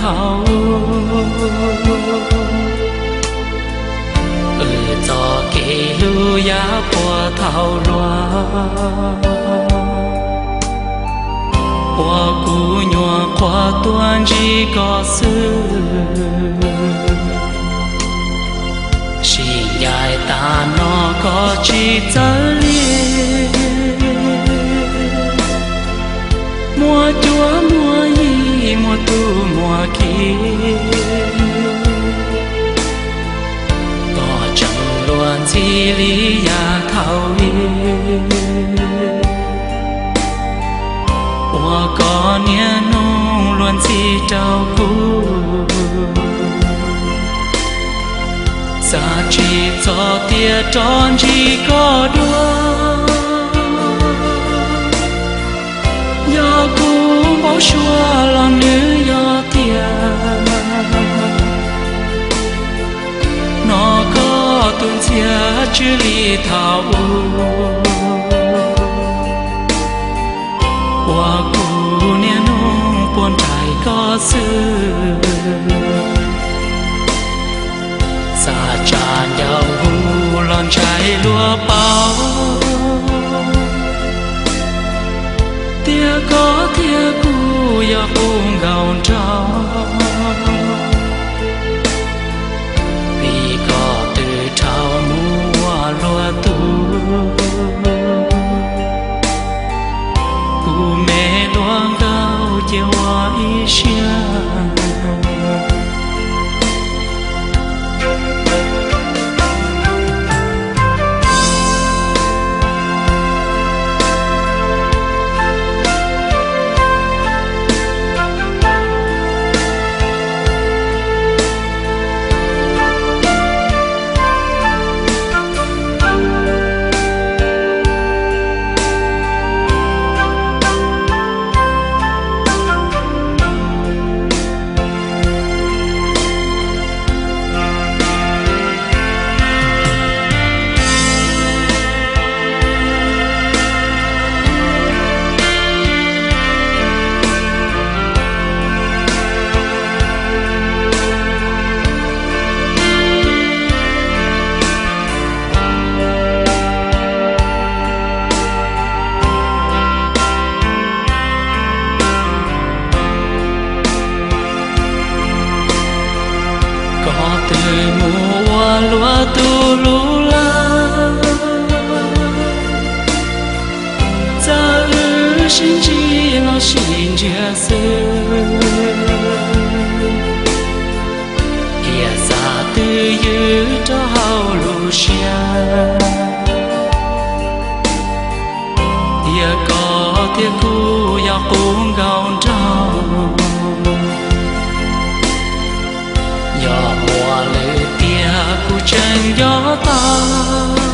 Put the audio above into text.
Au, wb txoj kev hlub yav puag thaum hluas, uas kuv nyuam qhuav tuaj ntsib koj xwb. Sib ncaim tas no koj tsis txawj li, muaj cuab muaj yig muaj tub muaj ki. Koj tseem luag ntxhi li yav thaum ub, uas koj niaj hnub luag ntxhi rau kuv. Xav tsis txog tias rov ntsib koj dua, yog kuv npau suav los nws yog tiag. Hnov koj tus ntxhias tsw li thaum ub, uas kuv niaj hnub puag nraim koj xwb. Xav tsa ncaus hu los ntshai luag paub, tias koj thiab kuv yog qub nkaus nraug. Vim koj twb dhau mus ua luag tug, kuv me hluas nkauj cia ua ib siab. Koj twb mus ua luag tug lub laj, txawm wb sib ntsib los sib ntsiag xwb, thiaj xav twj ywm rau hauv lub siab, tias koj thiab kuv yog qub nkaus nraug. Yog muaj lwm tiam kuv tseem nco tau,